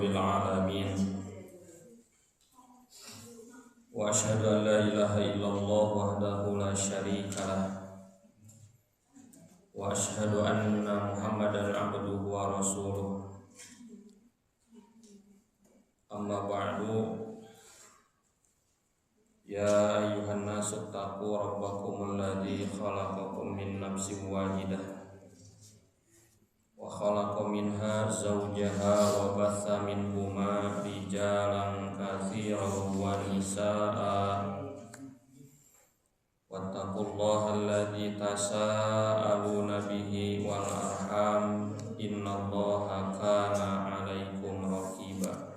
Rabbil alamin. Wa asyhadu an la ilaha illallah wahdahu la syarika lah. Wa asyhadu anna Muhammadan abduhu wa rasuluh. Amma ba'du. Ya ayyuhan nasu taqu rabbakumul ladzi khalaqakum min nafsin wahidah wa khalaqa minha zawjaha wa batha minhuma rijalan katsiran wa nisaa. Wattaqullaha alladzi tasaaluna bihi wal arham innallaha kana 'alaikum raqiba.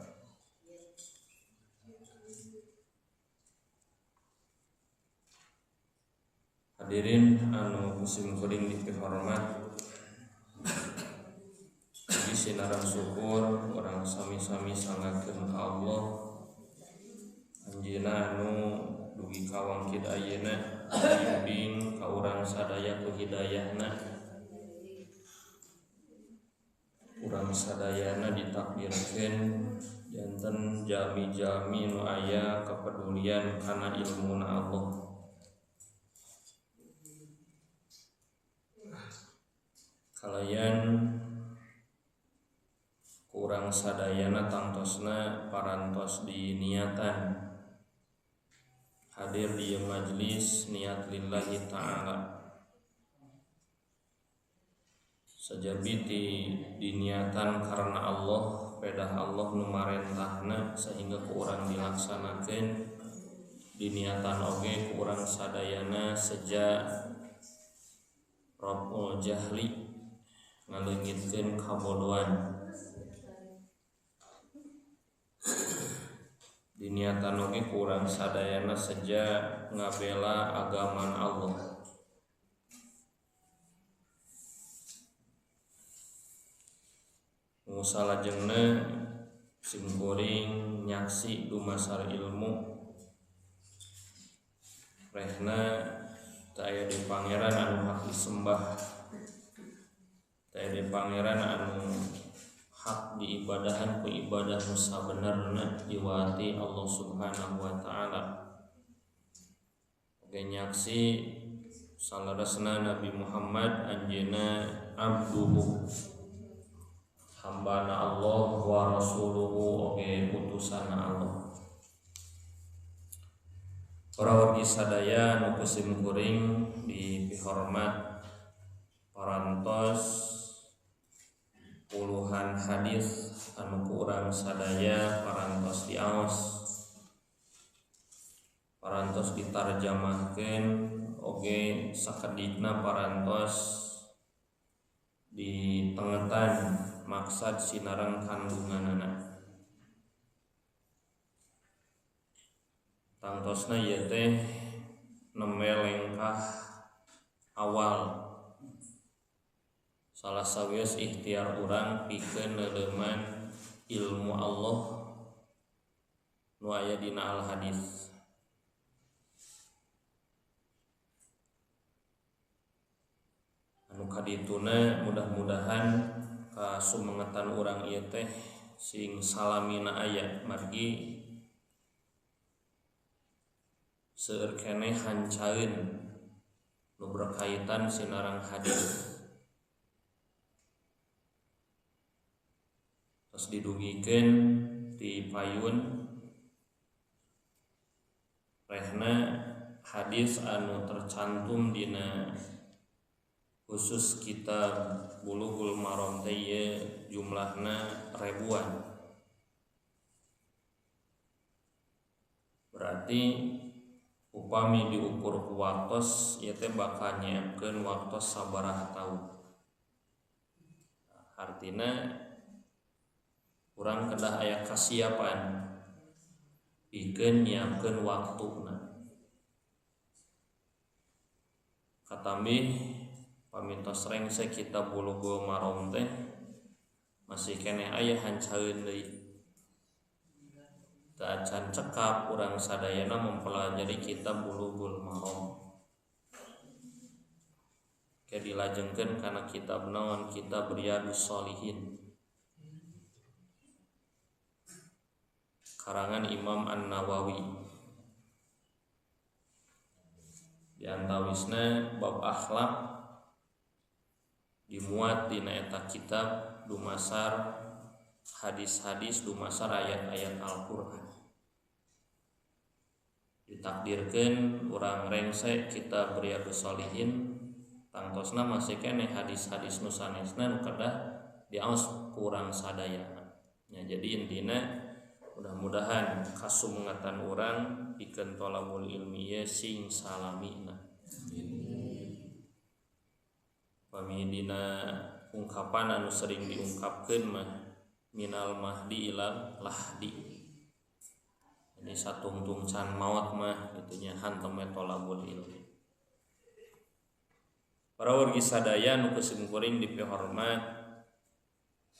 Hadirin anu kusim kuring dipihormat, di sinaran syukur orang sami-sami sangakeun ka Allah anjeunna anu dugi ka wangkid ayeuna bimbing ka urang sadaya ku hidayahna, urang sadayana ditakdirkeun janten jami-jami nu aya kepedulian kana ilmuna Allah. Kalayan kurang sadayana tangtosna parantos di niatan hadir di majelis niat lillahi ta'ala. Sajabi di diniatan karena Allah, pedah Allah nu marentahna sehingga kurang dilaksanakeun diniatan oge kurang sadayana sejak raful jahli ngaleungitkeun kabodohan. Diniatan oge kurang sadayana sejak ngabela agaman Allah. Nu salajengna simkuring nyaksi dumasar ilmu rehna teu aya di pangeran anu hak disembah, teu aya di pangeran anu hak diibadahan ku ibadah nu sabenerna diwati Allah Subhanahu wa taala. Oge nyaksi salaresna Nabi Muhammad anjeunna abduhu, hambana Allah, wa rasuluhu oge utusanna Allah. Para wargi sadaya nu kusim kuring dipihormat, parantos puluhan hadis anu ku urang sadaya parantos diaos, parantos ditarjamahkeun oge sakedikna parantos ditengetan maksad sinareng kandunganana. Tangtosna ieu teh nembe lengkah awal salah sawios ikhtiar urang pikeun neuleuman ilmu Allah nu aya dina al hadis. Anu kadituna mudah-mudahan kasumengetan urang ieu teh sing salamina aya margi seueur keneh hancaeun nu berkaitan sinareng hadis. Terus didugikeun di payun rehna hadis anu tercantum dina khusus kitab Bulughul Maram teh ieu jumlahna ribuan. Berarti upami diukur ku waktos ieu teh bakal nyiapkeun waktos sabaraha taun. Artina urang kedah aya kasiapan pikeun nyiapkeun waktuna. Katambih pamintos rengse kitab Bulughul Maram teh masih keneh aya hancaeun deui. Teu acan cekap urang sadayana mempelajari kitab Bulughul Maram. Ke dilajengkeun kana kitab naon? Kitab Riyadhus Shalihin. Karangan Imam An-Nawawi. Di antawisna bab akhlak dimuat dina eta kitab dumasar hadis-hadis dumasar ayat-ayat Al-Qur'an. Ditakdirkeun urang rengse kitab Riyadhus Shalihin tangtosna masih keneh hadis-hadis nu sanesna nu kedah diaos kurang sadayana. Ya, jadi intina mudah-mudahan kasumangatan urang pikeun thalabul ilmi ye sing salamina. Pami dina ungkapan anu sering diungkapkeun mah minal mahdi ilal lahdi. Ini satungtung can maot mah itunya hantem thalabul ilmi. Para wargi sadaya nu kusim kuring dipihormat,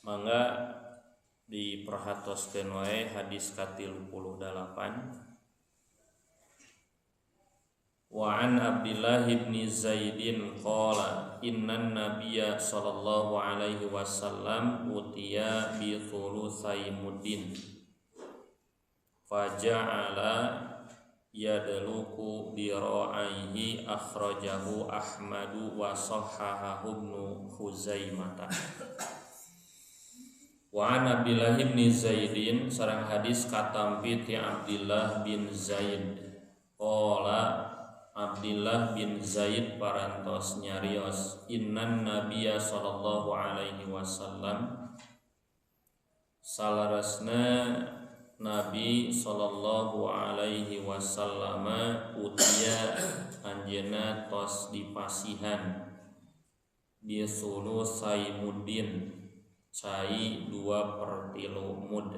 mangga diperhatoskeun wae hadis ka-38. Wa an Abdullah bin Zaidin qala innan nabiyya sallallahu alaihi wasallam utiya bi thulutsai muddin faja'ala yadluku dira'aihi akhrajahu Ahmadu wa sahhahahu Ibnu Khuzaimah. Wa an Abdullah bin Zaidin sareng hadis katampi ti Abdullah bin Zaid qala Abdullah bin Zaid parantos nyarios innan nabiyya sallallahu alaihi wasallam salarasna Nabi sallallahu alaihi wasallam utia anjeunna tos dipasihan bisulu saimuddin cai 2/3 mud.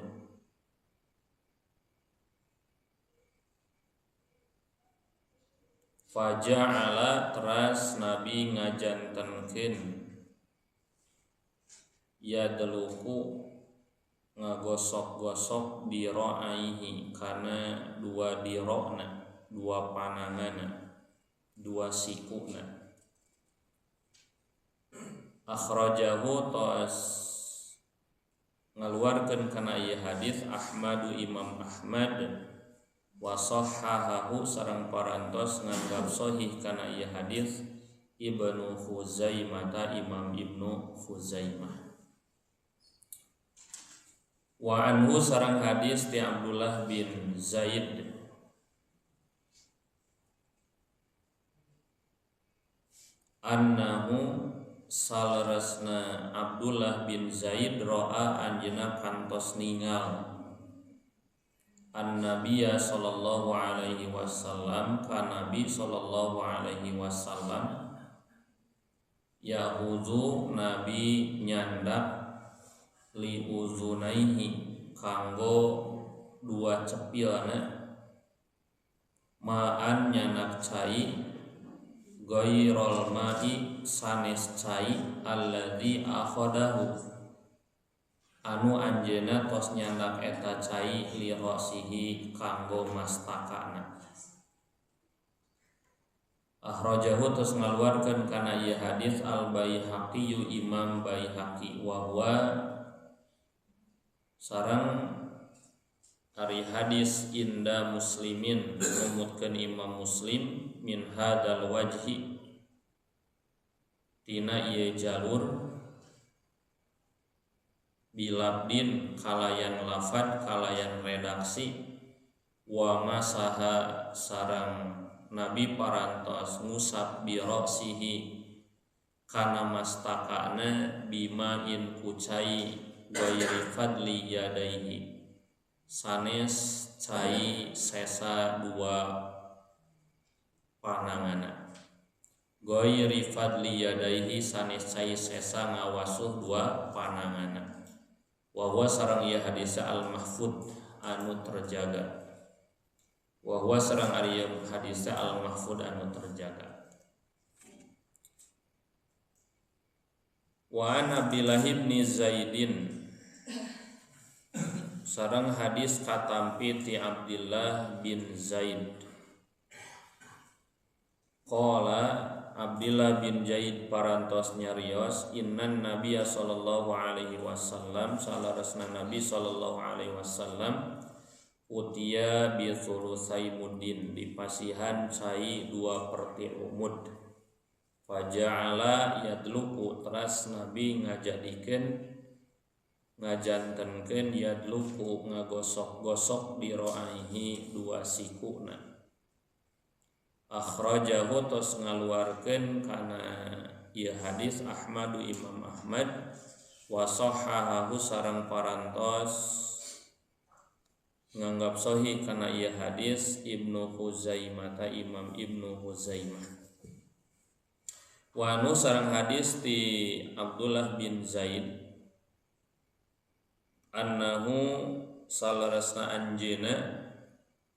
Faja'ala teras Nabi ngajantenkeun yadluku ngagosok-gosok dira'aihi kana dua dirokna, dua panangana, dua sikuna. Akhrajahu tos ngaluarkeun kana ieu hadis Ahmadu Imam Ahmad wa sahhahahu sareng parantos nganggap sahih kana ieu hadis Ibnu Khuzaimah Imam Ibnu Khuzaimah. Wa anhu sareng hadis ti Abdullah bin Zaid annahu salarasna Abdullah bin Zaid ro'a anjeunna kantos ningal an-nabiyya sallallahu alaihi wasallam ka nabi sallallahu alaihi wasallam yahuzu nabi nyandak li uzunaihi kanggo dua cepilna ma'an nyanak cai ghairul ma'i sanes cai alladzi akhadahu anu anjeunna tos nyandak eta cai li rasihi kanggo mastakana. Akhrajahu tos ngaluarkeun kana ieu hadis Al Baihaqi Imam Baihaqi wa huwa sareng ari hadis inda muslimin numutkeun Imam Muslim min hadal wajhi tina ieu jalur bilabdin kalayan lafad kalayan redaksi wa masaha sarang Nabi parantos ngusap birosihi kana mastakana bima'in kucai ghairi fadli yadaihi sanes cai sesa dua panangana ghairi fadli yadaihi sanes cai sesa ngawasuh dua panangana. Wa huwa sareng ieu hadis al mahfud anu terjaga. Wa huwa sareng ari hadis al mahfud anu terjaga. Wa an Abdullah bin Zaidin sareng hadis katampi ti Abdullah bin Zaid qala Abdullah bin Zaid parantos nyarios innan nabiyya sallallahu alaihi wasallam salarasna nabi sallallahu alaihi wasallam Utia bi tsulusai muddin dipasihan cai 2/3 mud. Faja'ala yadluku teras Nabi ngajadikeun ngajantenkeun yadluku ngagosok-gosok diroaihi dua sikuna. Akhrajahu tos ngaluarkeun kana ieu hadis Ahmadu Imam Ahmad wa sahahahu sareng parantos nganggap sahih kana ieu hadis Ibnu Huzaimah ta Imam Ibnu Huzaimah. Wa anu sareng hadis ti Abdullah bin Zaid annahu salarasna anjeuna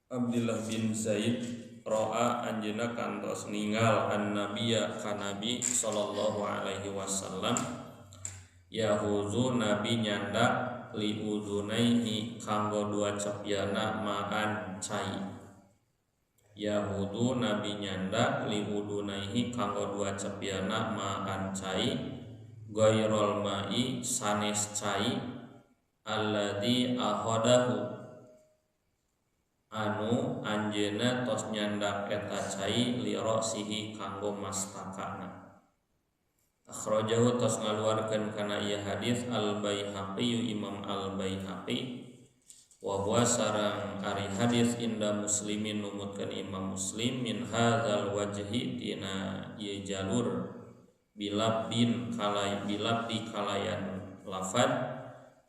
Abdullah bin Zaid ro'a anjeuna kantos ningal annabiya ka nabi sallallahu alaihi wasallam yahuzu nabi nyandak li udunaihi kanggo dua cepyana maan cai. Yahudu nabi nyandak li udunaihi kanggo dua cepyana maan cai ghairul ma'i sanes cai alladzi akhadahu anu anjeuna tos nyandak eta cai li ra'sihi kanggo mastakana. Akhrajahu tos ngaluarkeun kana ieu hadis Al-Baihaqi Imam Al-Baihaqi wa huwa sareng ari hadis inda Muslimin numutkeun Imam Muslim min hadzal wajhi tina ieu jalur bilabdin kalai bilabdi kalayan lafad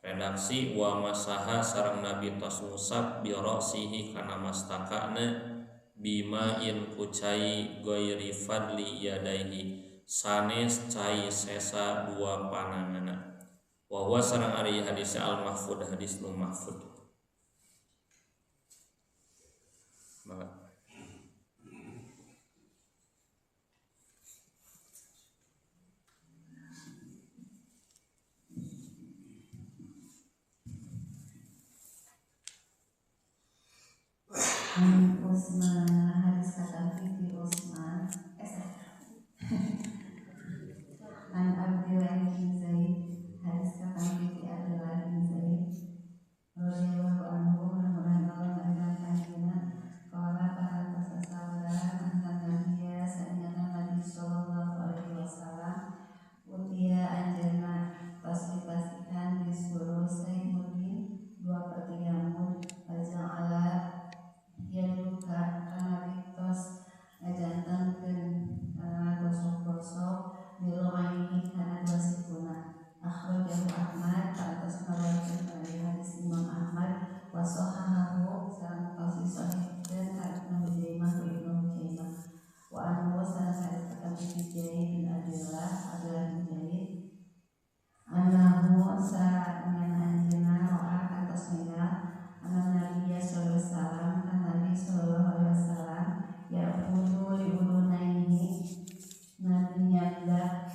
redaksi wa masaha sareng Nabi tos ngusap bi ra'sihi kana mastakana bima'in kucai ghairi fadli yadaihi sanes cai sesa dua pananganna. Wa huwa sareng ari hadis al mahfud hadis nu mahfud. Maka Utsman hadis kata Fifi Utsman An Abdullah bin Zaid hadis kata Fifi Abdullah bin Zaid radhiyallahu anhu mudah-mudahan Allah ngaridhoan anjeunna qala parantos sasaurang anna nabiyya sanyana Nabi sallallahu alaihi wasallam utia anjeunna tos dipasihan disuruh saimudin 2/3 mud faja'ala yadluka kana tos ngajantenkeun gosok-gosok diroaihi kana dua sikuna. Akhrajahu Ahmad parantos ngaluarkeun kana hadis Imam Ahmad wa sahahahu sareng tos disahihkeun ka Ibnu Huzaimah ku Ibnu Huzaimah. Wa anhu sareng hadis katampi Zaid bin Abdullah bin Zaid annahu sa'an anjeunna ro'a kantos ningal anna nabiyya sallallahu alaihi wasallam kan nabi sallallahu alaihi wasallam ya'khudhu li udunaihi nabi nyandak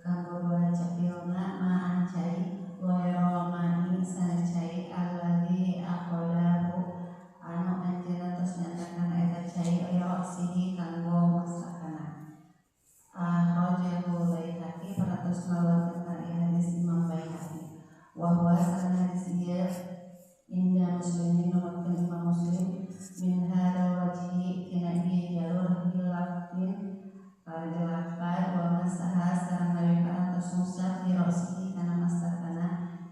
kanggo dua cepilna ma'an cai ghairu ma'i sanes cai alladzi akhadahu anu anjeunna tos nyandak kana eta cai ra'sihi kanggo masakana. Akhrajahu Baihaqi parantos ngaluarkeun kana hadis Imam Baihaqi. Wa huwa sareng hadis ieu inda Muslimin numutkeun Imam Muslim min hadzal wajhi tina ieu jalur hilafin kalapan wa masaha sareng nabi parantos ngusap di ra'sihi kana mastakana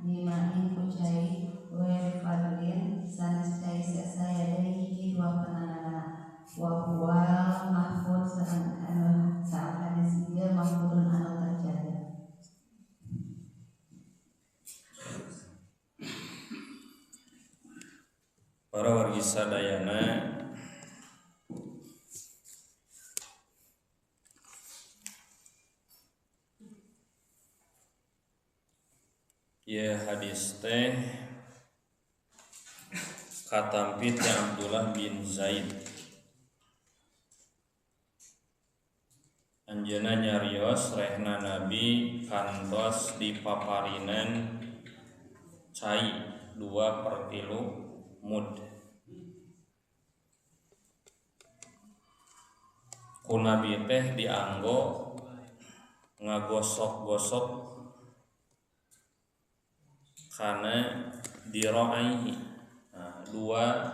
bima'in ku cai ghairi fadlin sanes cai sesa yadaihi dua pananganna. Wa huwa mahfud sareng anu sareng hadis ieu mahfudun anu terjaga. Para wargi sadayana ya hadis teh katampi ti Abdullah bin Zaid anjeunna nyarios rehna Nabi kantos dipaparinan cai 2/3 mud. Ku Nabi teh dianggo ngagosok-gosok kana diroaihi Nah, dua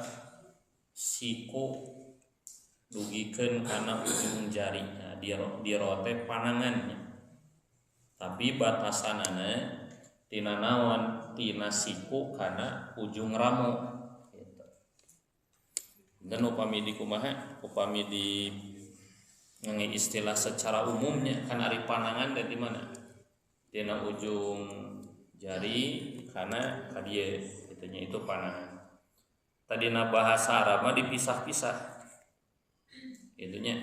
siku dugikeun kana ujung jari. Nah, dirote panangannya. Tapi batasanana tina naon? Tina siku kana ujung ramo gitu. Dan upami di kumaha? Upami di ngange istilah secara umumnya kan ari panangan dari mana? Tina ujung jari kana ka dieu gitunya, itu panangan. Tadina bahasa Arab mah dipisah-pisah gitunya.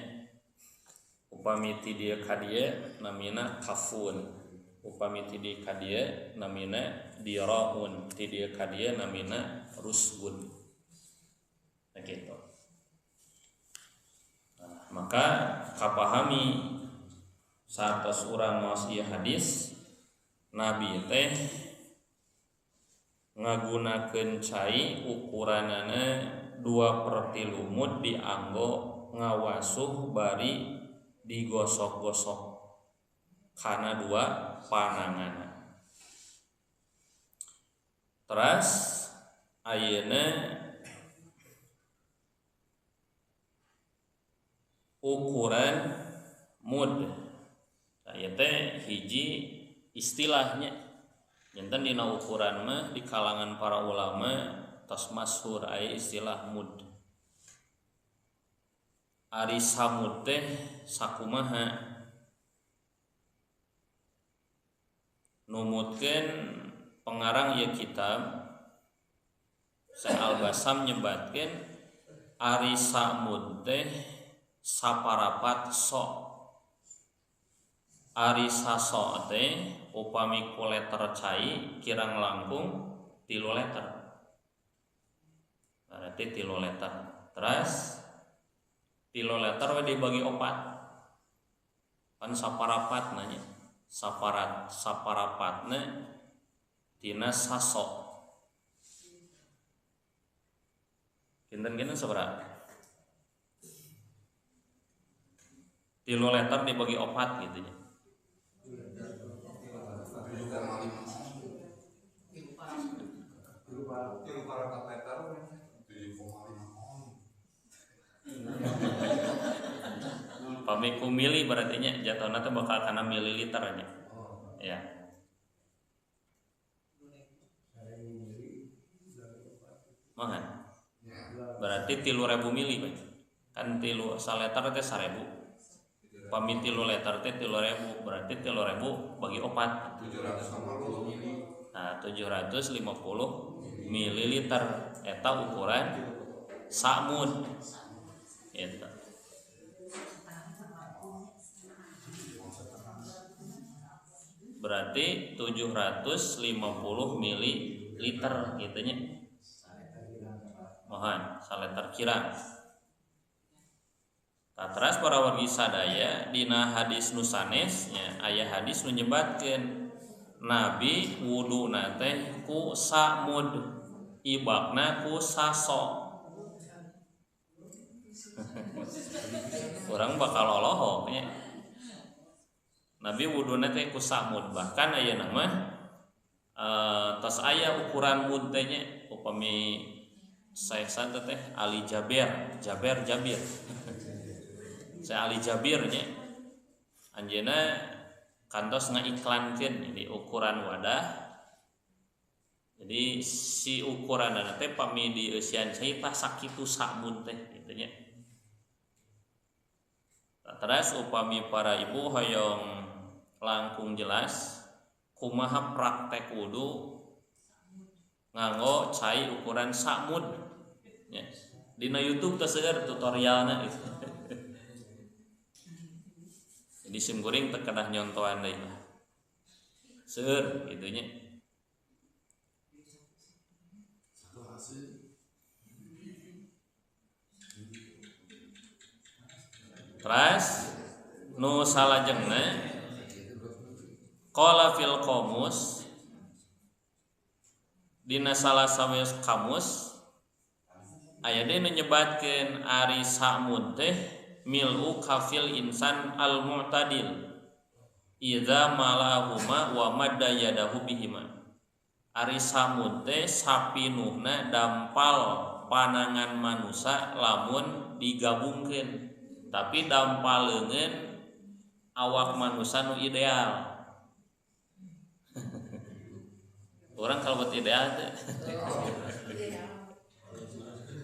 Upami ti dieu ka dieu namina kafun, upami ti dieu ka dieu namina diraun, ti dieu ka dieu namina rusbun. Nah gitu. Nah, maka kapahami satos urang maos ieu hadis Nabi teh ngagunakeun cai ukuranana 2/3 mud dianggo ngawasuh bari digosok-gosok kana dua panangan. Teras ayeuna ukuran mud. Nah, ieu teh hiji istilahnya. Janten dina ukuran mah di kalangan para ulama tos masyhur aya istilah mud. Ari samud teh sakumaha? Numutkeun pengarang ieu kitab Syekh Al-Basam nyebatkeun ari samud teh saparapat sok. Ari saso teh upami ku letter cai kirang langkung 3 letter. Berarti 3 letter. Terus 3 letter we dibagi 4. Kan saparapat nanya. Saparapatna tina saso. Kinten-kinten sabaraha? 3 letter dibagi 4 gitu nya. Pami ku mili berarti nya jatuhna teh bakal kana mililiter nya. Ya. Mangan. Berarti 3.000 mili Pak. Kan 3 saleter teh 1.000. Pami 3 liter teh 3.000, berarti 3.000 bagi 4. 750 mili. Nah, 750 mililiter eta ukuran samud. Eta. Berarti 750 mililiter gitu nya. Mohon saleter kirang. Teras para wargi sadaya dina hadis nu sanes nya aya hadis nu nyebatkeun Nabi wuduna teh ku samud ibakna ku saso. Urang bakal olohok nya. Nabi wuduna teh ku samud, bahkan ayeuna mah tos aya ukuran mud teh nya upami saesan teh Ali Jaber, Jaber Jabir. Saya Ali Jabir nya anjeunna kantos ngaiklankeun jadi ukuran wadah. Jadi si ukuranna teh pami dieusian cai tah sakitu samud teh kitu nya. Teras upami para ibu hoyong langkung jelas kumaha praktek wudu nganggo cai ukuran samud nya. Dina YouTube teh seueur tutorialna gitu. Jadi sim kuring teu kedah nyontohan deui lah. Seueur kitu nya. Teras nu salajengna qala fil qamus dina salah sawios kamus aya deui nu nyebatkeun ari samud teh mil'u kafil insan al mu'tadil idza malahuma wa madda yadahu bihima. Ari samud teh sapinuhna dampal panangan manusia lamun digabungkeun, tapi dampal leungeun awak manusia nu ideal. Orang kalau buat ideal teh.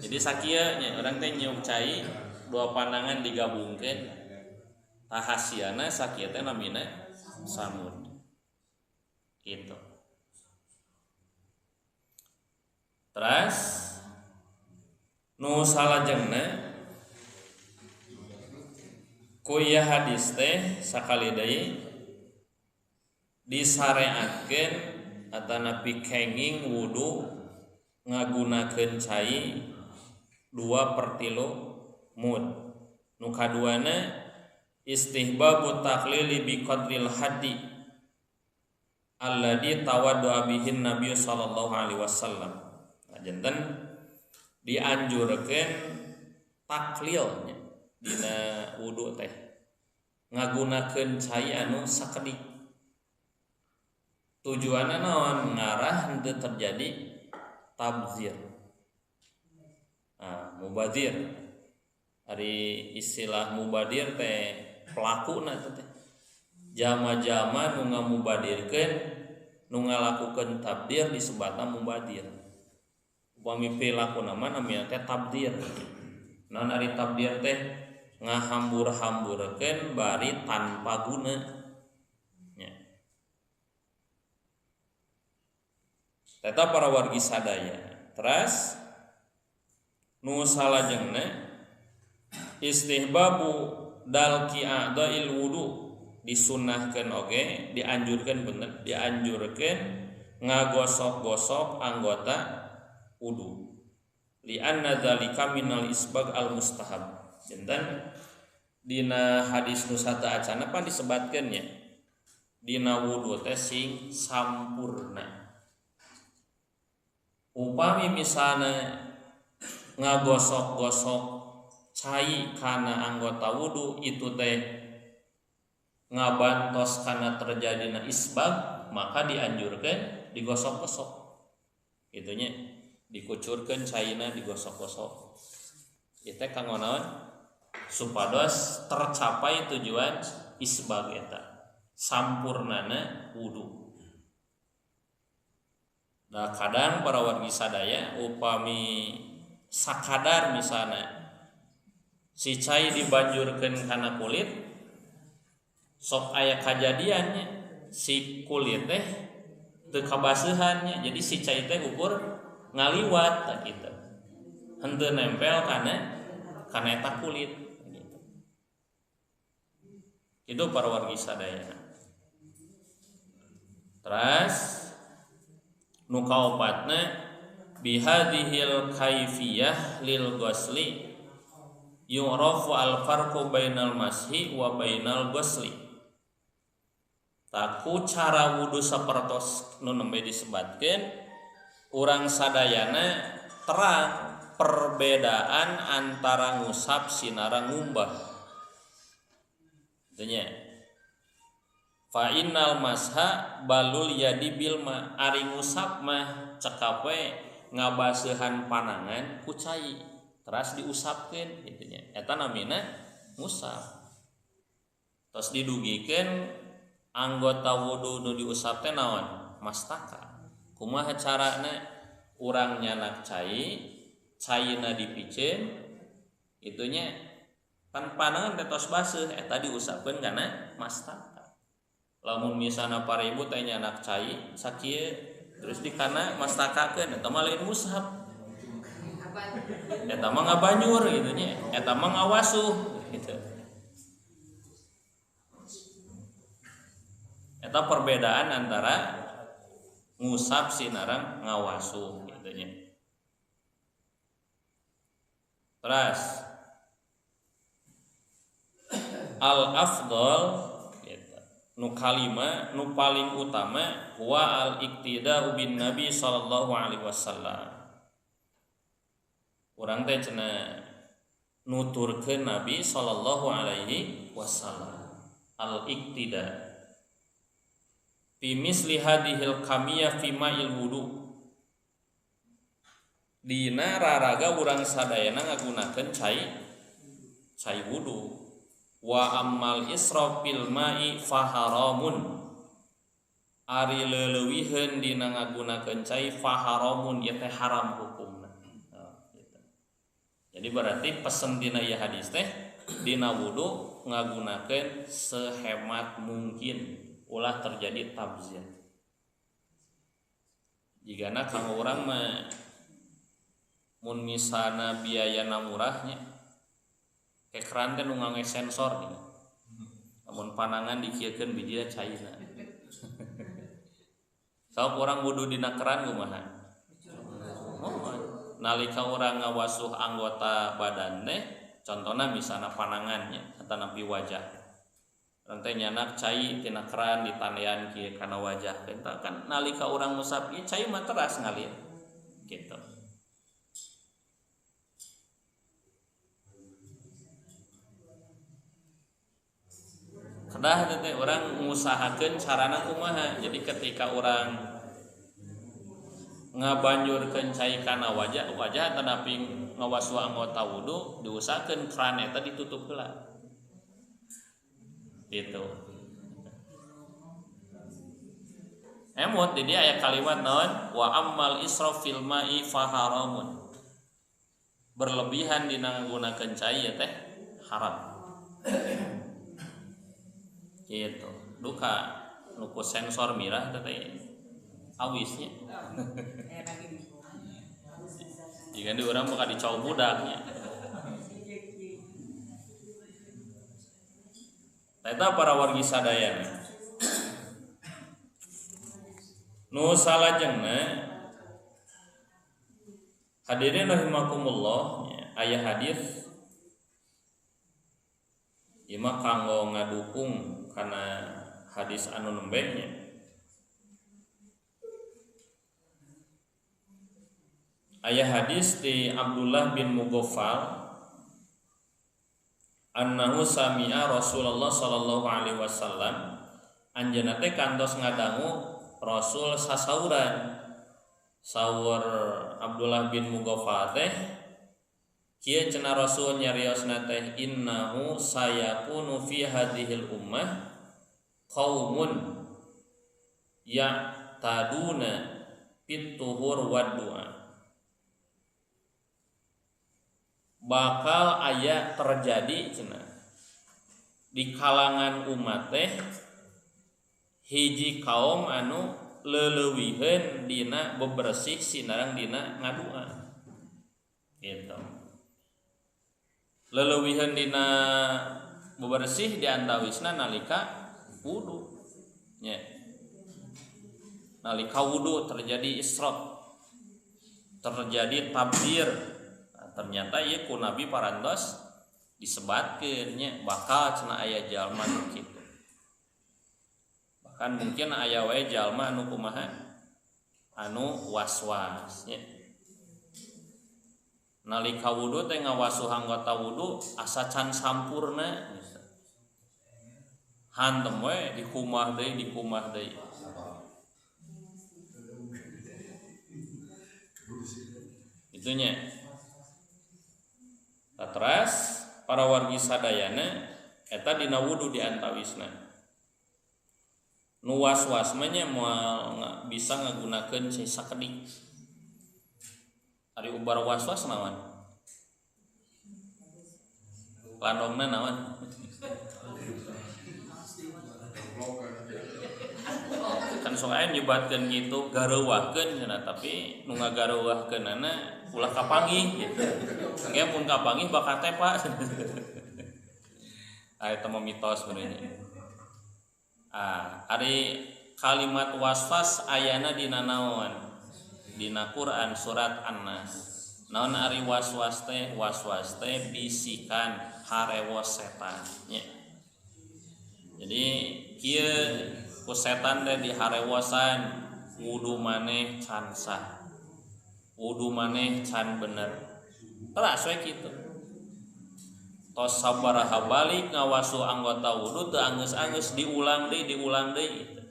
Jadi sakieu nya urang teh nyiuk cai dua panangan digabungkeun, tah hasiana sakieu teh namina samud. Gitu. Terus nu salajengna ku ieu hadis teh sakali deui disareatkeun atanapi kenging wudu ngagunakeun cai 2/3 mud. Nu kaduana istihbabu taqlili bi qadril haddi alladzi tawaddu bihin Nabi sallallahu alaihi wasallam. Nah, janten dianjurkeun taklilnya dina wudu teh ngagunakeun cai anu sakedik. Tujuanna naon? Ngarah henteu terjadi tabzir. Nah, mubadir. Ari istilah mubadir teh pelakuna teh. Jama-jama nu ngamubadirkeun, nu ngalakukeun tabdir disebatna mubadir. Upami perilaku nama namanya teh tabdir. Naon ari tabdir teh? Ngahambur-hamburkeun bari tanpa guna. Nya. Eta para wargi sadaya. Terus nu salajengna istihbabu dalki a'dha'il wudu, disunnahkeun oge, dianjurkeun bener, dianjurkeun ngagosok-gosok anggota wudu. Li'anna dzalika minal isbag al mustahab. Janten dina hadis nu sateuacana pan disebatkeun nya. Dina wudu teh sing sampurna. Upami misalna ngagosok-gosok cai kana anggota wudu itu teh ngabantos kana terjadina isbag, maka dianjurkeun digosok-gosok. Itunya dikucurkeun caina digosok-gosok. Ieu teh kanggo naon? Supados tercapai tujuan isbag eta, sampurnana wudu. Nah, kadang para wargi sadaya upami sakadar misalna si cai dibanjurkeun kana kulit, sok aya kajadiannya si kulit teh teu kabaseuhannya, jadi si cai teh ukur ngaliwat tah kitu, henteu nempel kana eta kulit gitu. Itu para wargi sadaya. Terus nu kaopatna bihadhil kaifiyah lil ghusli yu'rafu al farqu bainal mashi wa bainal ghusli. Taku cara wudu sapertos nu nembe disebatkeun urang sadayana terang perbedaan antara ngusap sinareng ngumbah. Tanya fa innal masha balul yadi bilma, ari ngusap mah cekap we ngabaseuhan panangan ku cai teras diusapkeun kitu nya, eta namina ngusap. Terus didugikeun anggota wudu nu diusap teh naon? Mastaka. Kumaha carana? Urang nyanak cai, caina dipiceun itunya pan panangan teh tos baseuh, eta diusapkeun kana mastaka. Lamun misalna para ibu teh nyanak cai sakieu terus dikana mastakakeun, eta mah lain ngusap. Eta mah ngabanyur gitu nya, eta mah ngawasuh gitu. Eta perbedaan antara ngusap sinareng ngawasuh gitu nya. Terus al afdal gitu. Nu kalima nu paling utama huwa al iktida'u bin nabi sallallahu alaihi wasallam. Urang teh cenah nuturkeun Nabi sallallahu alaihi wasallam al iktida. Fi misli hadhil kamiyah fi ma'il wudu. Dina raraga urang sadayana ngagunakeun cai wudu. Wa ammal israf fil ma'i faharamun. Ari leuleuwiheun dina ngagunakeun cai faharamun ieu teh haram hukumna. Nah, gitu. Jadi berarti pesen dina ieu hadis teh dina wudu ngagunakeun sehemat mungkin ulah terjadi tabzir. Jigana kanggo urang mah mun misalna biayana murahnya kekeran teh nu ngangge sensor gitu. Lamun panangan dikieukeun bijina caina. Sok urang wudu dina keran kumaha? Oh, nalika urang ngawasuh anggota badan teh contohna misalna panangannya atanapi wajah. Urang teh nyanak cai tina keran ditandean kieu kana wajah. Eta kan nalika urang ngusap ieu cai mah teras ngalir. Gitu. Kedah teh urang ngusahakeun carana kumaha. Jadi ketika urang ngabanjurkeun cai kana wajah, wajah tanapi ngawasuh anggota wudu diusahakeun keran eta ditutup heula. Gitu. Emut di dia aya kalimat naon? Wa ammal israf fil ma'i faharamun. Berlebihan dina ngagunakeun cai ya teh haram. Gitu. Duka nuku sensor mirah teh awisnya. Jika di urang bakal dicau budaknya. Eta para wargi sadayana. Nu salajengna hadirin rahimakumullah, aya hadis ieu mah kanggo ngadukung kana hadis anu nembe nya. Aya hadis di Abdullah bin Mughaffal annahu sami'a Rasulullah sallallahu alaihi wasallam anjeunna teh kantos ngadangu Rasul sasauran. Saur Abdullah bin Mughaffal teh kieu cenah Rasul nyariosna teh innahu sayakunu fi hadhil ummah qaumun ya'taduna fit tuhur wad du'a. Bakal aya terjadi cenah di kalangan umat teh hiji kaum anu leulewiheun dina bebersih sinareng dina ngadua gitu. Leulewiheun dina bebersih diantawisna nalika wudu nya. Nalika wudu terjadi israf, terjadi tabzir. Nah, ternyata ieu ku Nabi parantos disebatkeun nya bakal cenah aya jalma nu kitu. Bahkan mungkin aya wae jalma anu kumaha anu was-was nya. Nalika wudu teh ngawasuh anggota wudu asa can sampurna hantem we dikumah deui dikumah deui. Itunya. Teras para wargi sadayana eta dina wudu diantawisna. Nu was-was mah nya moal bisa ngagunakeun cai sakedik. Ari ubar was-was naon? Landongna naon? Kan sok aya nyebatkeun kitu gareuwahkeun cenah tapi nu ngagareuwahkeunana ulah kapanggih gitu. Engke mun kapanggih bakal teh Pak. Ah eta mah mitos sebenarnya. Ah ari kalimat waswas ayana dina naon? Dina Quran surat An-Nas. Naon ari waswas teh? Waswas teh bisikan harewos setan nya. Jadi kieu ku setan teh diharewosan wudu maneh can sah. Wudu maneh can bener. Teras we kitu. Tos sabaraha balik ngawasuh anggota wudu teu anggeus-anggeus diulang deui gitu.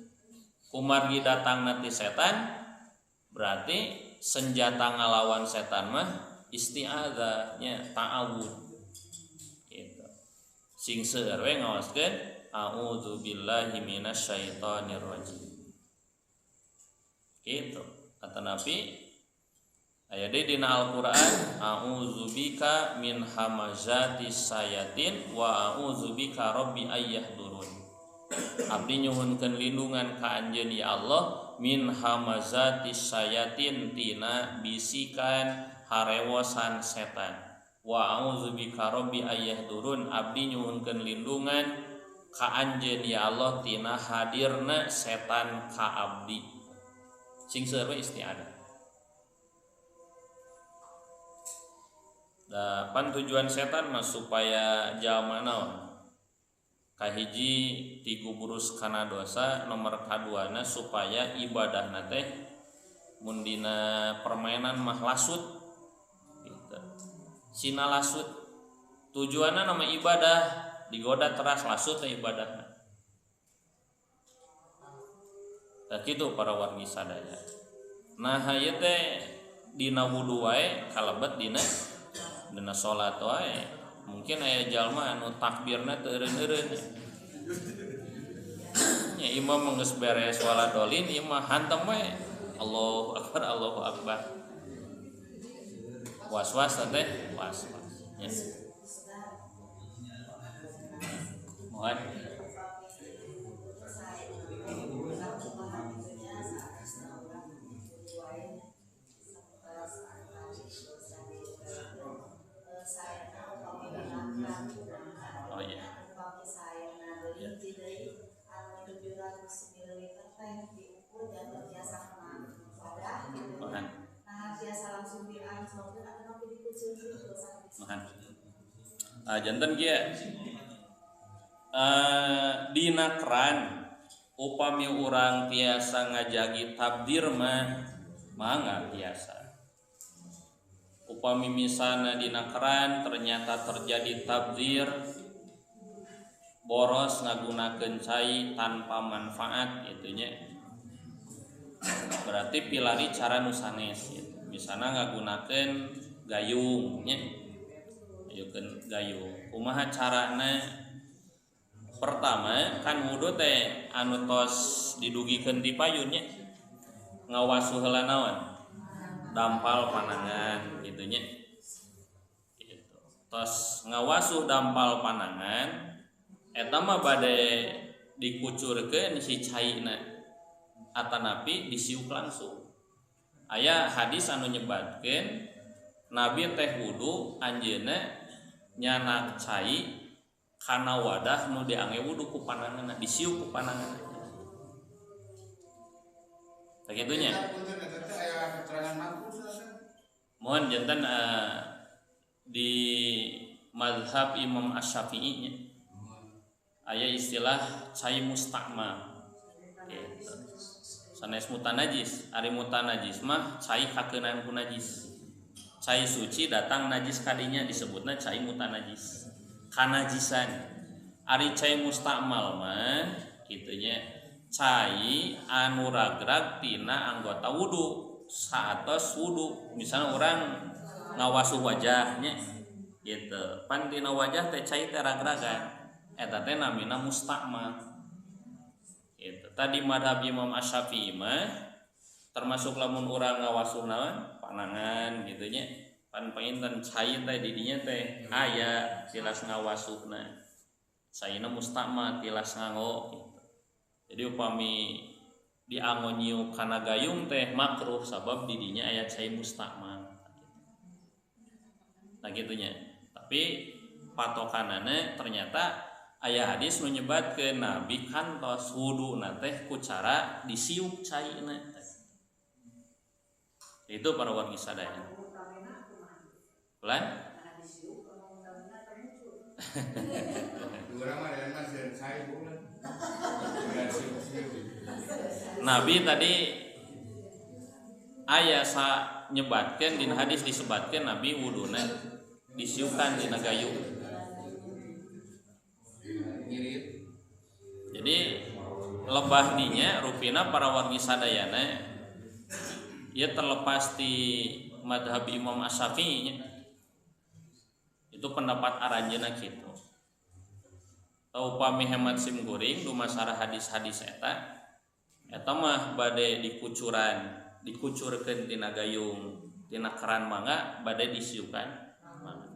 Kumargi datang nanti setan berarti senjata ngalawan setan mah isti'adzah nya ta'awud gitu. Sing seueur we ngaoskeun a'udzubillahi minasyaitonir rajim. Gitu. Kata Nabi aya deui dina Al-Qur'an a'udzubika min hamazati sayatin wa a'udzubika rabbi ayyahdurun. Abdi nyuhunkeun lindungan ka anjeun ya Allah min hamazati sayatin tina bisikan harewosan setan. Wa a'udzubika rabbi ayyahdurun. Abdi nyuhunkeun lindungan ka anjeun ya Allah tina hadirna setan ka abdi. Sing seueur we isti'adah. Da pan tujuan setan mah supaya jalma naon? Kahiji tiguburus kana dosa, nomor kaduana supaya ibadahna teh mun dina permainan mah lasut gitu. Sina lasut. Tujuanna nama ibadah digoda teras lasut teh ibadahna. Tah kitu para wargi sadaya. Nah ieu teh dina wudu wae kalebet dina dina salat wae. Mungkin aya jalma anu takbirna teu eureun-eureun. Nya imam geus beres waladolin ieu mah hantem we. Allahu akbar Allahu akbar. Was-was teh was-was. Nya. Mohon. Oh iya. Ya. Makan. Makan. Janten kieu. Dina keran upami urang tiasa ngajagi tabdir mah mangga tiasa. Upami misalna dina keran ternyata terjadi tabdir boros ngagunakeun cai tanpa manfaat itunya berarti pilari cara nu sanes gitu. Misalna ngagunakeun gayung nya ayukeun gayung kumaha carana. Pertama kan wudu teh anu tos didugikeun ti payun nya ngawasuh heula naon dampal panangan gitu nya gitu. Tos ngawasuh dampal panangan eta mah bade dikucurkeun si caina atanapi disiuk langsung. Aya hadis anu nyebatkeun Nabi teh wudu anjeunna nyanak cai kana wadah nu diangge wudu ku pananganna disiuk ku pananganna. Tah kitu nya. Mohon janten di mazhab Imam Asy-Syafi'i nya aya istilah cai mustakmal gitu. Sanes mutanajis, ari mutanajis mah cai kakeunaan ku najis. Cai suci datang najis kadinya disebutna cai mutanajis. Kanajisan. Ari cai mustakmal mah kitu nya cai anu ragrag tina anggota wudu saatos wudu. Misalnya orang ngawasuh wajahnya gitu. Pan tina wajah teh cai teh ragragan. Eta teh namina mustakmal. Gitu. Tadi madhab Imam Asy-Syafi'i mah termasuk lamun urang ngawasuh naon panangan gitu nya. Pan panginten cai teh di dinya teh aya tilas ngawasuhna. Caina mustakmal tilas nganggo gitu. Jadi upami dianggo nyiuk kana gayung teh makruh sabab di dinya aya cai mustakmal. Nah gitunya. Tapi patokanana ternyata aya hadis nu nyebatkeun Nabi kantos wuduna teh ku cara disiuk caina teh. Itu para wargi sadaya. Pelan? Nabi tadi aya sa nyebatkeun dina hadis disebatkeun Nabi wuduna disiukan dina gayung. Jadi Lebah dinya rupina para wargi sadayana ieu terlepas ti madhab Imam Asy-Syafi'i itu pendapat aranjeunna kitu. Tau upami hemat sim kuring dumasara hadis-hadis eta eta mah bade dikucuran, dikucurkeun tina gayung, tina keran mangga bade disiukan mangga.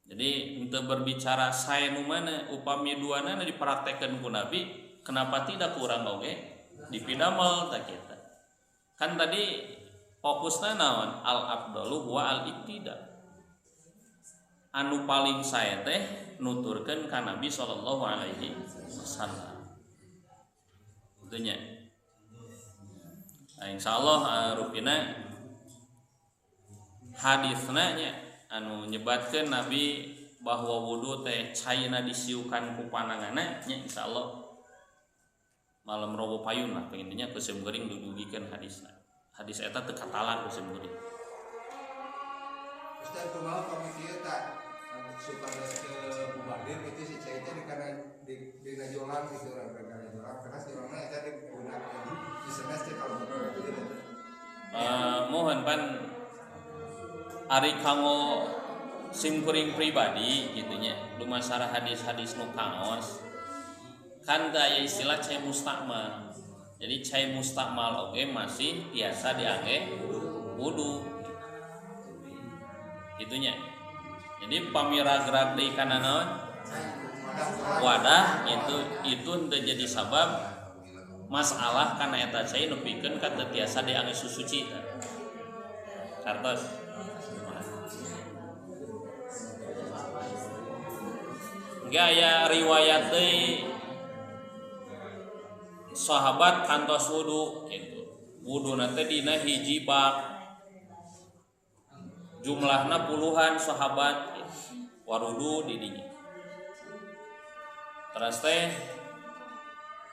Jadi untuk berbicara sae nu mana upami duanana dipraktekkeun ku Nabi, kenapa tidak kurang oge dipidamel tah kita. Kan tadi fokusna naon? Al afdalu wa al iktida. Anu paling sae teh nuturkeun ka Nabi sallallahu alaihi wasallam. Itunya. Nah, insyaallah rupina hadisna nya anu nyebatkeun Nabi bahwa wudu teh caina disiukan ku pananganna nya insyaallah malam robo payun lah pengintinya ku sim kuring dudugikeun hadisna. Hadis eta teu katalan ku sim kuring. Ustaz kumaha pami kieu tah supaya teu bubadir gitu si cai teh dikana dina jolang gitu urang dina jolang karena si jolangna eta digunakeun di senes teh kalau bubadir eta. Mohon pan ari kanggo sim kuring pribadi gitu nya dumasara hadis-hadis nu kaos kan teu aya istilah cai mustakmal. Jadi cai mustakmal oge masih biasa diangge wudu. Gitunya. Jadi pamiragrag deui kana naon? Wadah itu henteu jadi sabab masalah kana eta cai nepikeun ka teu tiasa diangge susuci tah. Kartos. Engke aya riwayat deui sahabat kantos wudu gitu. Wuduna teh dina hiji bak. Jumlahna puluhan sahabat gitu. Warudu di dinya. Terus teh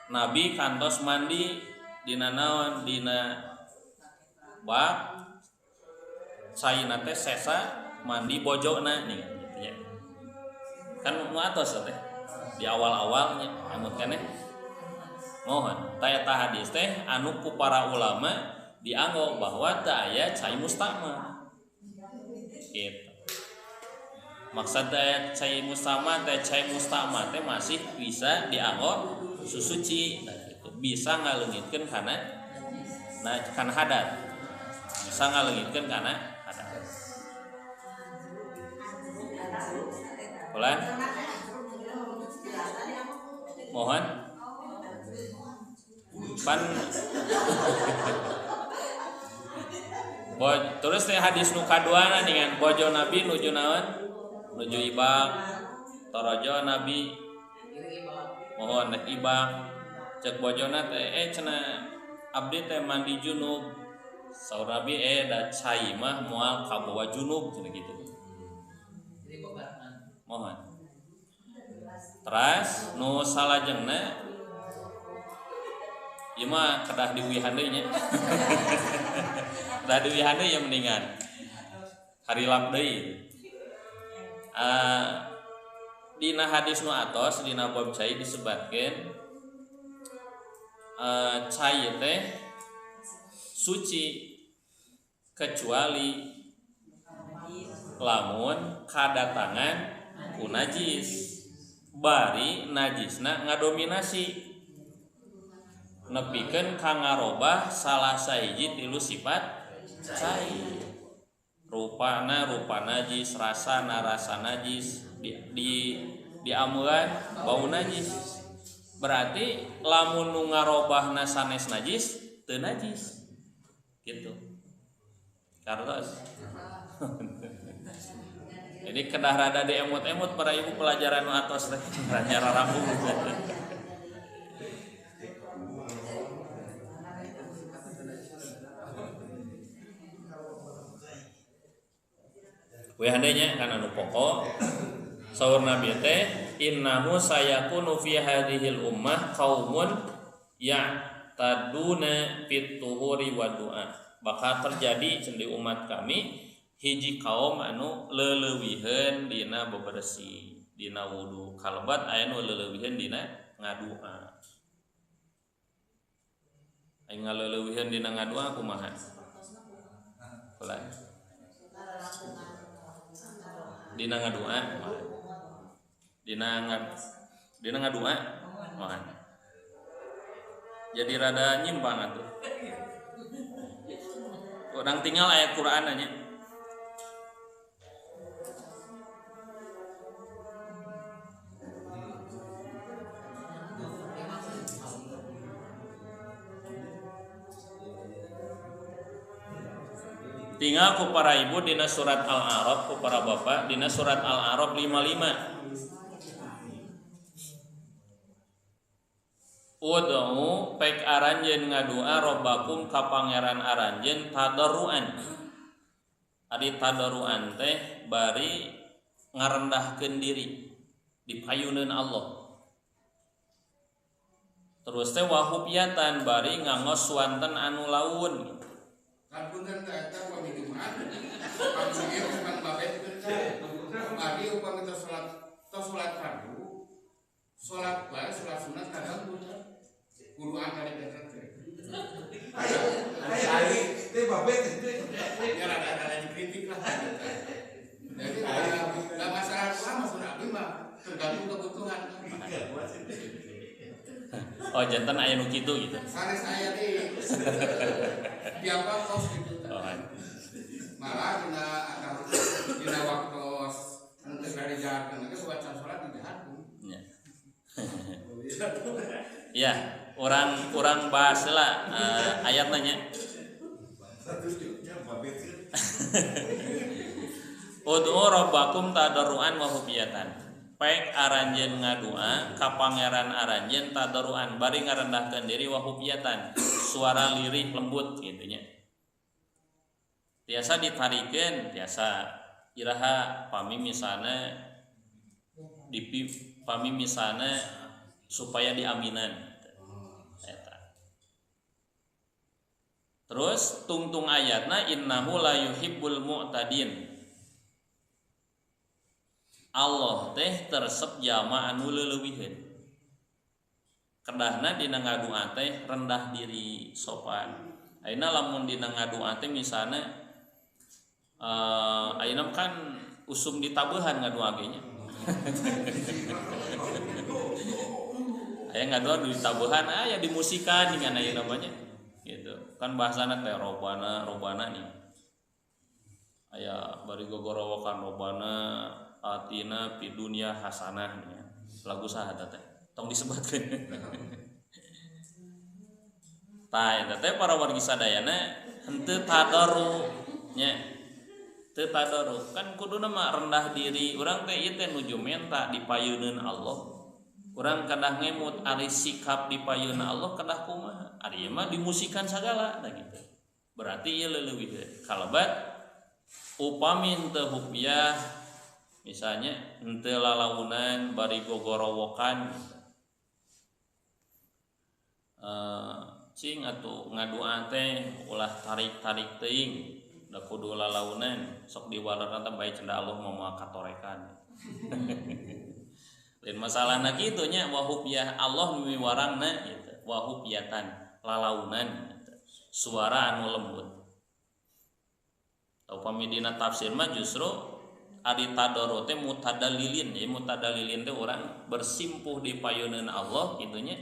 Nabi kantos mandi dina naon dina bak caina teh sesa mandi bojona nih gitu ya. Kan nu atos teh di awal-awalnya amut keneh. Mohon tah eta hadis teh anu ku para ulama dianggo bahwa teu aya cai mustakmal. Gitu. Maksud teh cai mustakmal teh cai mustakmal teh masih bisa dianggo susuci, nah, gitu. Bisa ngaleungitkeun kana nah kana hadat. Bisa ngaleungitkeun kana hadat. Bulan? Mohon pan terus teh hadis nu kaduana dengan bojo Nabi nuju naon? Nuju ibak. Torojo Nabi mohon rek ibak. Cek bojona teh cenah abdi teh mandi junub. Saur Nabi da cai mah moal kabawa junub cenah gitu. Mohon. Teras nu salajengna ieu mah kedah diuihan deui nya. Kedah diuihan deui ya mendingan. Harilap deui. Dina hadis nu atos dina bab cai disebatkeun cai teh suci kecuali lamun kadatangan ku najis. Bari najisna ngadominasi nepikeun ka ngarobah salah sahiji tilu sifat cai. Rupana rupa najis, rasana rasa najis, di diamuan bau najis. Berarti lamun nu ngarobahna sanes najis, teu najis. Gitu. Kartos. Jadi kedah rada diemut-emut para ibu pelajaran nu atos teh rada rambung. We handenya kana nu pokok saur Nabi teh innahu sayakunu fi hadhil ummah qaumun ya'taduna fit tuhuri wa du'a. Bakal terjadi di umat kami hiji kaum anu leleuwiheun dina bebersih, dina wudu. Kalebat aya nu leleuwiheun dina Ngadua. Aing ngaleuweuhan dina ngadua kumaha? Pelan. Dina ngadua kumaha? Dina ngadua kumaha? Jadi rada nyimpang atuh. Orang tinggal ayat Quran nya. Tinggal ku para ibu dina surat Al-A'raf, ku para bapak dina surat Al-A'raf 55. Ud'u pek aranjeun ngadua robbakum ka pangeran aranjeun tadarruan. Ari tadarruan teh bari ngarendahkeun diri dipayuneun Allah. Terus teh wahupyatan bari ngangos swanten anu laun. Kan punten teh eta pami Jumat. Pami ieu upang babe teh. Abdi upang kita salat tos salat fardu. Salat bae salat sunat kadang kuduan kali eta teh. Ayo, ayo, teh babe teh. Ya rada-rada dikritik lah. Jadi enggak masalah doa maksud abdi mah tergantung kebutuhan. Oh, jantan aya nu kitu gitu. Sanes aya deui. Tiap waktos gitu. Oh. Malah dina dina waktos anu teu dijaharkeun ge bacaan salat dijaharkeun. Ya. Ya, orang bahas lah ayatnya nya. Ud'u rabbakum tadarruan wa khufyatan. Pek aranjeun ngadua ka pangeran aranjeun tadarruan bari ngarendahkeun diri wa khufyatan, suara lirih lembut gitu nya. Tiasa ditarikeun, tiasa iraha pami misana dipi pami misana supaya diaminan. Eta. Terus tungtung ayatna innahu la yuhibbul mu'tadin. Allah teh teresep jama anu leuleuwiheun. Kedahna dina ngadua teh rendah diri sopan. Ayeuna lamun dina ngadua teh misalna ayeuna kan usum ditabuhan ngadua ge nya. Aya ngadua ditabuhan aya dimusikan dengan ayeuna mah nya. Gitu. Kan bahasana teh robana robana nih. Aya bari gogorowokan robana atina fi dunya hasanah nya. Lagu saha teh? Tong disebutkeun. Tah eta teh para wargi sadayana henteu tadarru nya. Teu tadarru kan kuduna mah rendah diri. Urang teh ieu teh nuju menta dipayuneun Allah. Urang kedah ngemut ari sikap dipayuneun Allah kedah kumaha? Ari ieu mah dimusikan sagala tah gitu. Berarti ieu leuwih kalebat upami henteu hupiah misalnya henteu lalaunan bari gogorowokan cing atuh ngadua teh ulah tarik-tarik teuing da kudu lalaunan sok diwalerna teh bae cenah Allah mah moal katorekan. Lain masalahna kitu nya wahupyah Allah miwarangna gitu wahupyatan lalaunan gitu. Suara anu lembut. Upami dina tafsir mah justru ari tadarru teh mutadalilin, ya mutadalilin teh urang bersimpuh di payuneun Allah kitu nya.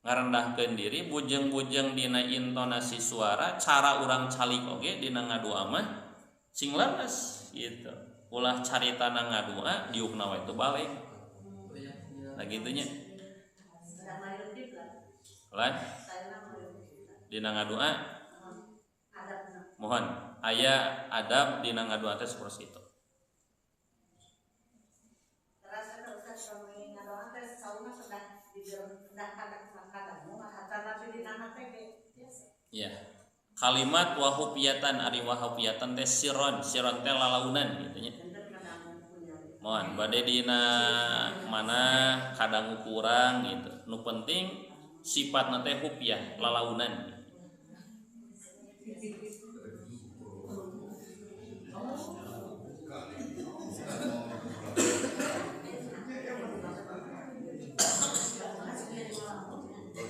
Ngarendahkeun diri bujeng-bujeng dina intonasi suara, cara urang calik oge dina ngadua mah sing leres gitu. Ulah caritana ngadua diukna we teu balik. Nah kitu nya. Lan dina ngadua mohon aya adab dina ngadua teh seperti itu. Ya. Kalimat wahupiyatan ari wahupiyatan teh siron, siron teh lalaunan gitu nya. Mohon bade dina mana kadang kurang gitu. Nu penting sifatna teh hupiyah, lalaunan.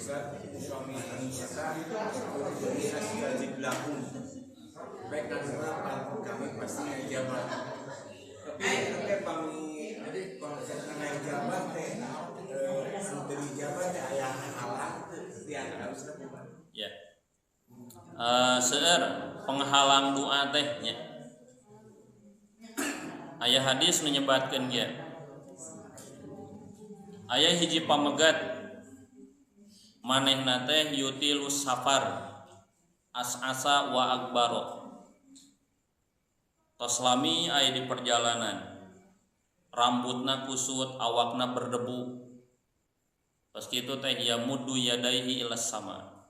Ustaz, suami eta ud'uni astajib lakum. Baik nanti kami pasti ngijabah. Tapi pami konsep ngijabah teh anu dijabah teh aya halang teu di antara Ustaz kumaha? Ya. Seueur penghalang doa teh nya. Aya hadis nu nyebatkeun ge. Aya hiji pamegat manehna teh yutilus safar as'asa wa akbaro. Tos lami aya di perjalanan. Rambutna kusut, awakna berdebu. Pas kitu teh yamuddu yadaihi ilas sama.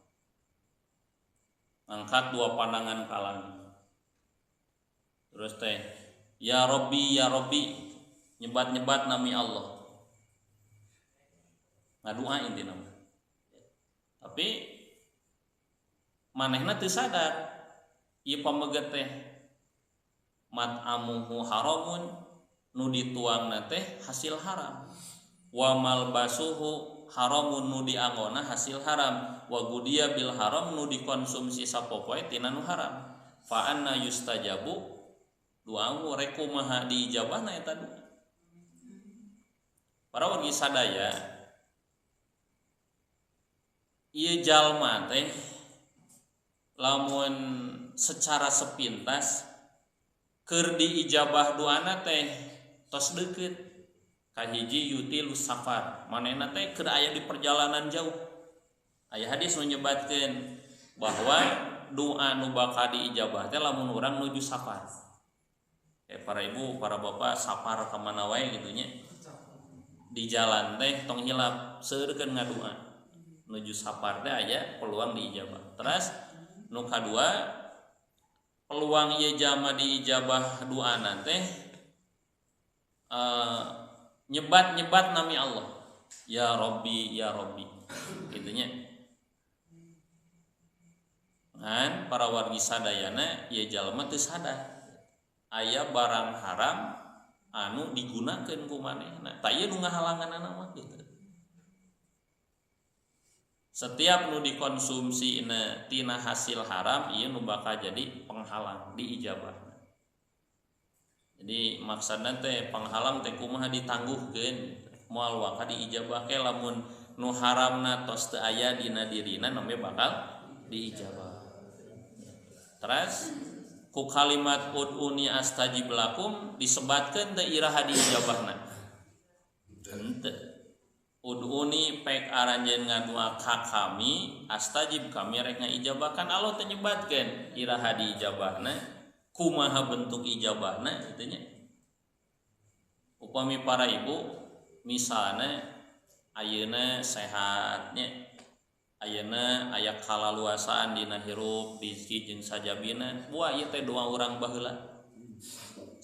Angkat dua pandangan ka langit. Terus teh ya Robbi ya Robbi, nyebat-nyebat nami Allah. Ngadua intina mah. Tapi manehna teu sadar ieu pameget teh mat'amuhu haramun, nu dituangna teh hasil haram. Wa malbasuhu haramun, nu dianggona hasil haram. Wa gudiya bil haram, nu dikonsumsi sapopoe tina nu haram. Fa anna yustajabu du'ahu, rek kumaha diijabahna eta doa. Para wargi sadaya, ieu jalma teh lamun secara sepintas keur diijabah doana teh tos deukeut. Kahiji yutilus safar, manehna teh keur aya di perjalanan jauh. Aya hadis nu nyebatkeun bahwa doa nu bakal diijabah teh lamun urang nuju safar. Para ibu, para bapak safar ka mana wae gitu nya. Di jalan teh tong hilap seureurkeun ngadua. Nuju safar teh aya peluang diijabah. Terus nu kadua peluang ieu jalma diijabah doana teh nyebat-nyebat nami Allah. Ya Robbi, ya Robbi. Gitu nya. Ngan para wargi sadayana ieu jalma teu sadar. Aya barang haram anu digunakeun ku manehna. Tah ieu nu ngahalanganana mah gitu. Setiap nu dikonsumsi tina hasil haram ieu nu bakal jadi penghalang diijabah. Jadi maksudna teh penghalang teh kumaha ditangguhkeun moal waka diijabah ke lamun nu haramna tos teu aya dina dirina nembe bakal diijabah. Terus ku kalimat ud'uni astajib lakum disebatkeun teh iraha diijabahna. Henteu. Ud'uni pek aranjeun ngadua ka kami, astajib kami rek ngaijabah, kan Allah teh nyebatkeun iraha diijabahna, kumaha bentuk ijabahna kitu nya. Upami para ibu misalna ayeuna sehatnya, ayeuna aya kalaluasaan dina hirup, rizki jeung sajabina, wah ieu teh doa urang baheula.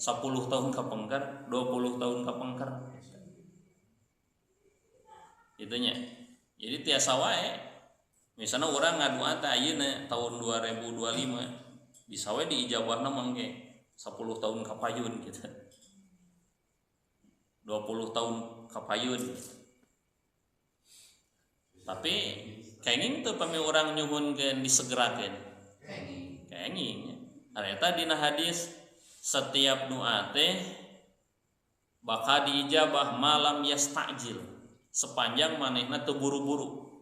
10 tahun kapengker, 20 tahun kapengker. Itunya. Jadi tiasa wae. Misalnya urang ngadua teh ayeuna tahun 2025 bisa wae diijabahna mangke 10 tahun kapayun gitu. 20 tahun kapayun. Tapi kenging teu pami urang nyuhunkeun disegerakeun. Kenging. Ternyata dina hadis setiap doa teh bakal diijabah malam yastajil, sepanjang manehna teu buru-buru.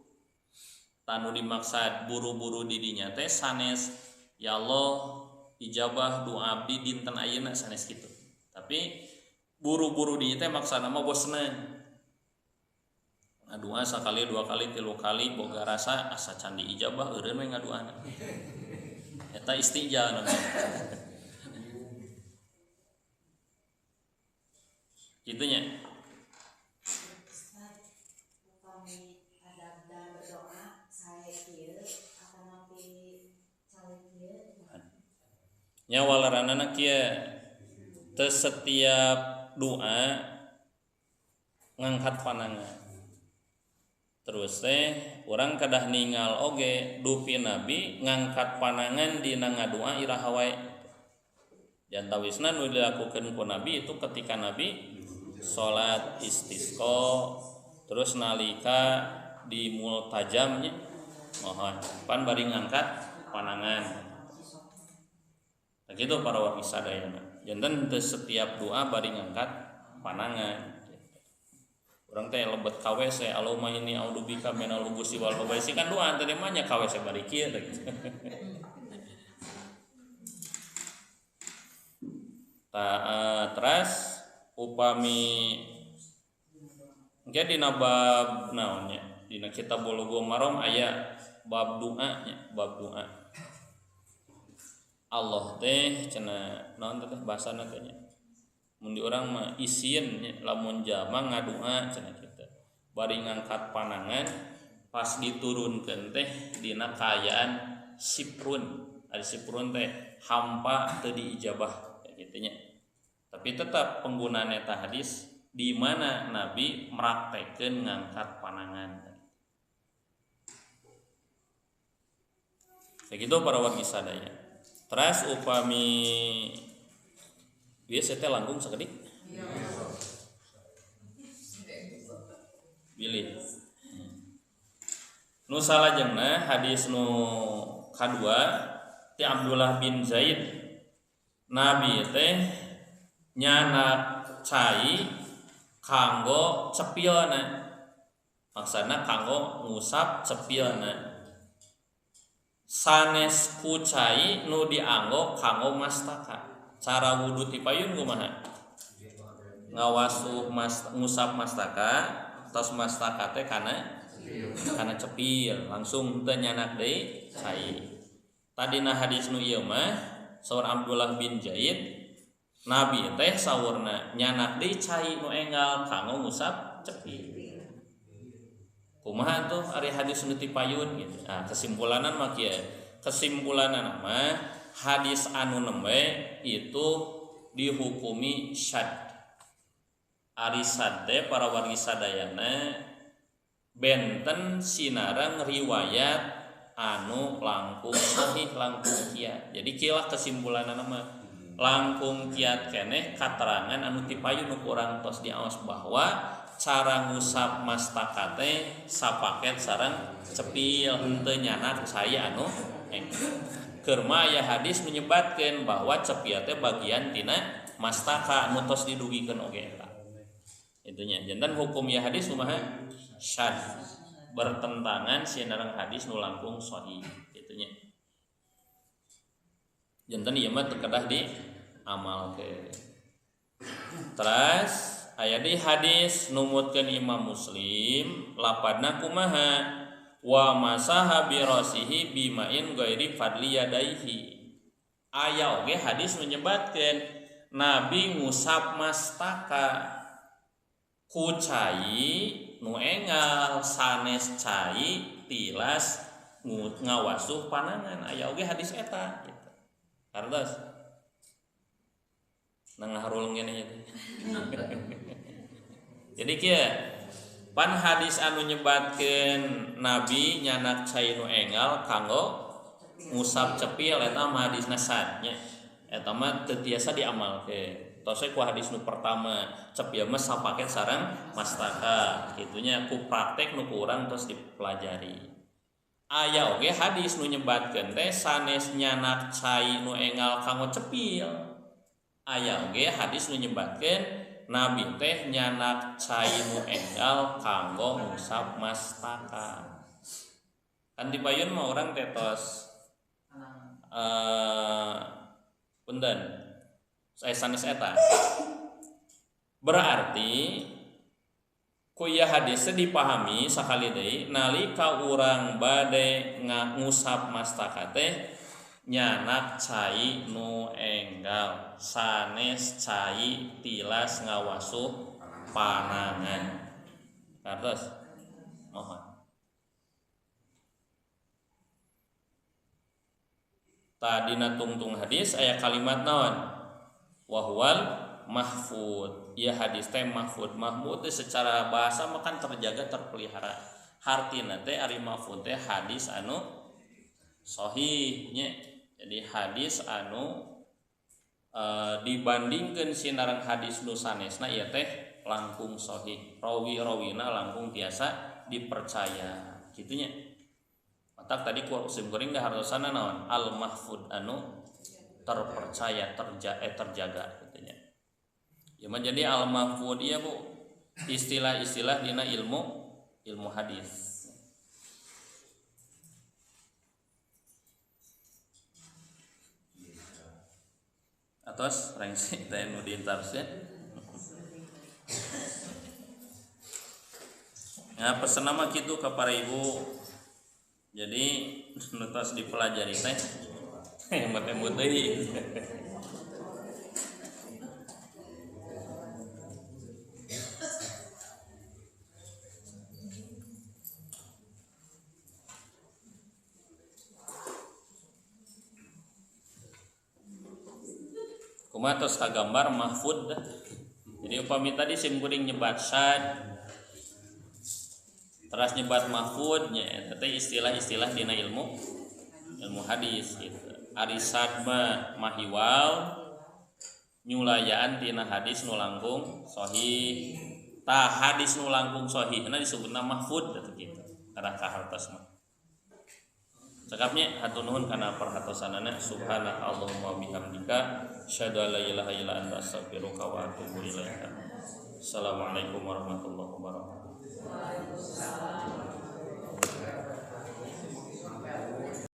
Tanu dimaksad buru-buru di dinya teh sanes ya Allah ijabah doa abdi dinten ayeuna sanes kitu. Tapi buru-buru di dinya teh maksana mah bosenan. Ngadua sakali dua kali tilu kali boga rasa asa can diijabah eureun we ngaduana. Eta istijal namanya. Kitunya. Nya walaranana kieu teu setiap doa ngangkat panangan. Terus teh urang kedah ningal oge dupi Nabi ngangkat panangan dina ngadua iraha wae. Jantawisna nu dilakukeun ku Nabi itu ketika Nabi salat istisqa, terus nalika di multajamnya mohon pan bari ngangkat panangan. Nah, gitu para wargi sadayana. Janten teu setiap doa bari ngangkat panangan. Urang teh lebet ka WC, Allahumma inni a'udzubika minal khubusi wal khabaisi kan doa teh mah nya ka WC bari kieu gitu. Teras upami engke dina bab naon nya dina kitab Bulughul Maram aya bab doa nya, bab doa. Allah teh cenah naon teh bahasana teh nya. Mun di urang mah isieun nya lamun jalma ngadoa cenah kitu. Bari ngangkat panangan pas diturunkeun teh dina kaayaan siprun. Ari siprun teh hampa teu diijabah kitu nya. Tapi tetap penggunaan eta hadis di mana Nabi meraktekeun ngangkat panangan. Sakitu para wargi sadaya. Teras upami bieu teh langkung sakedik. Bilih. Nu salajengna hadis nu kadua ti Abdullah bin Zaid. Nabi teh nyanak cai kanggo cepilna, maksudna kanggo ngusap cepilna. Sanes ku cai nu dianggo kanggo mastaka. Cara wudu ti payun kumaha? Ngawasuh ngusap mastaka, tos mastaka teh kana cepil, langsung teu nyanak deui cai. Tadina hadis nu ieu mah saur Abdullah bin Zaid, Nabi teh saurna nyanak deui cai nu enggal kanggo ngusap cepil. Kumaha tuh ari hadis nu ti payun gitu. Nah, kesimpulanan mah kieu. Kesimpulanan mah hadis anu nembe itu dihukumi syad. Ari syad teh para wargi sadayana benten sinareng riwayat anu langkung sahih langkung kiat. Jadi kieu lah kesimpulanan mah langkung kiat keneh katerangan anu ti payun nu kurang tos diaos bahwa cara ngusap mastaka teh sapaket sareng cepil henteu nyanak cai anu enggal. Keur mah aya hadis menyebatkeun bahwa cepil teh bagian tina mastaka nu tos didugikeun oge eta. Itunya janten hukum ya hadis kumaha? Syad. Bertentangan sinareng hadis nu langkung sahih itunya. Janten ieu mah teu kedah diamalkeun. Teras aya di hadis numutkeun Imam Muslim lapadna kumaha? Wa masaha bi rasihi bima'in ghairi fadli yadaihi. Aya oge hadis menyebatkeun Nabi ngusap mastaka ku cai nu enggal sanes cai tilas ngawasuh panangan. Aya oge hadis eta gitu. Kartos nang ngaharul ngene nya. Jadi kieu pan hadis anu nyebatkeun Nabi nyanak cai nu enggal kanggo ngusap cepil eta mah hadisna sad nya. Eta mah teu tiasa diamalkeun. Tos ku hadis nu pertama cepil mah sapaket sareng mastaka kitunya ku praktek nu ku urang tos dipelajari. Aya oge hadis nu nyebatkeun teh sanes nyanak cai nu enggal kanggo cepil. Aya oge hadis nu nyebatkeun Nabi teh nyanak cai nu enggal kanggo ngusap mastaka. Kan di payun mah urang teh tos punten saya sanes eta. Berarti ku ieu hadis dipahami sakali deui nalika urang bade ngusap mastaka teh nyanak cai nu enggal sanes cai tilas ngawasuh panangan. Kartos mohon. Tadina tungtung hadis aya kalimat naon? Wahwal mahfud. Ya hadis teh mahfud. Mahfud teh secara bahasa mah kan terjaga terpelihara. Hartina teh ari mahfud teh hadis anu sahih nya. Jadi hadis anu dibandingkeun sinareng hadis nu sanesna ieu teh langkung sahih. Rawi-rawina langkung tiasa dipercaya kitunya. Matak tadi ku sim kuring dah hartosana naon al mahfud anu terpercaya terjaga kitunya. Ya mah jadi al mahfud ieu Bu istilah-istilah dina ilmu hadis. Atos rengse teh nu diintarsnya. Nah, pesan nama kitu ka para ibu. Jadi nu tos dipelajari teh emut-emut deui. Kumaha tos kagambar mahfud. Jadi upami tadi sim kuring nyebat sad teras nyebat mahfud nya eta teh istilah-istilah dina ilmu hadis gitu. Ari sad mah mahiwal nyulayaan tina hadis nu langkung sahih. Tah hadis nu langkung sahihna disebutna mahfud atuh kitu. Karena kahartos mah. Cakapnya hatur nuhun kana perhatosanana subhanaka allahumma bihamdika asyhadu an la ilaha illa anta astaghfiruka wa atubu ilaika. Assalamualaikum warahmatullahi wabarakatuh. Waalaikumsalam.